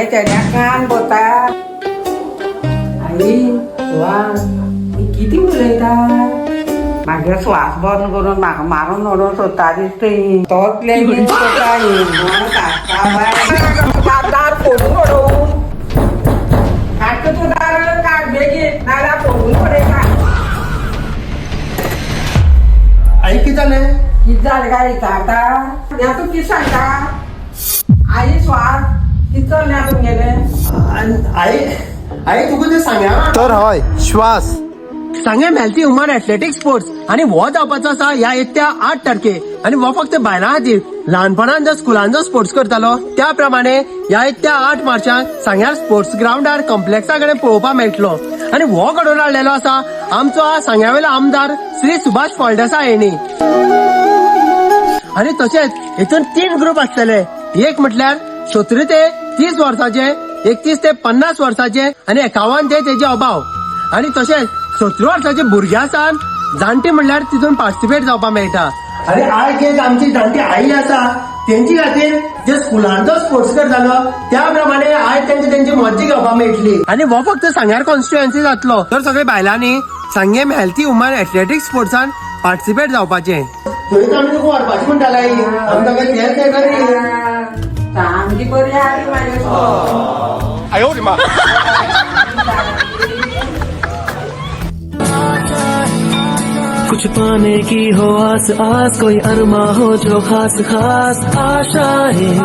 चेड्याक कान पोता. आई वा, ही कितें उलयता? म्हागे श्वास बंद करून म्हाका मारून उडोवंक सोदता दिसता ही. तोच लेगीत करता ही. दार दार फोडून उडोवं. काडटा तूं दार, काड बेगीन, नाजाल्यार फोडून उडयता. आई, कितें जालें? कितें जालें काय विचारता? हें तूं कितें सांगता? आई, श्वास कितें चल्लें तुमगेलें? आनी आई, आई, तुका तें सांग्या. तर हय, श्वास. सांगें हेल्थी वुमन एथलेटिक स्पोर्ट्स आणि हो जावपाचो आसा ह्या येत्या 8 तारखे आणि हो फक्त बायलां खातीर. ल्हानपणान जो स्कुलान जो स्पोर्ट्स करतालो, त्या प्रमाणे ह्या येत्या 8 मार्चाक सांग्यार स्पोर्ट्स ग्रावंडार कॉम्प्लेक्सा कडेन पळोवपाक मेळटलो. आणि हो घडोवन हाडलेलो आसा आमचो सांग्यावेलो आमदार श्री सुभाष फळदेसाय हेणी. आणि तशेंच हितून 3 ग्रुप आसतले. एक म्हटल्यार 17 ते 30 वर्साचे, 31 ते 50 वर्साचे आणि 51 ते तेजे अभाव. आणि तशेंच 17 वर्साचे भुरगे आसा, जाणटे म्हणल्यार तितून पार्टिसिपेट जावपाक मेळटा. आणि आयज जे आमची जाणटी आई आसा, तेंचे खातीर जे स्कुलांचो स्पोर्ट्स करतालो, त्या प्रमाणे आयज तेंची तेंची मज्जा घेवपाक मेळटली. आणि हो फक्त सांग्यार कॉन्स्टिट्युएन्सी जातलो. तर सगळे बायलांनी सांगें हेल्थी वुमन एथलेटिक्स स्पोर्ट्सान पार्टिसिपेट जावपाचें. थंय आमी तुका व्हरपाचें म्हणटाले आई, आमकां काय तेंच हें करी. सामकी बरी आली म्हागे. 哎呦我的妈！ कुछ पाने की हो आस आस, कोई अरमा हो जो खास खास आशाएं।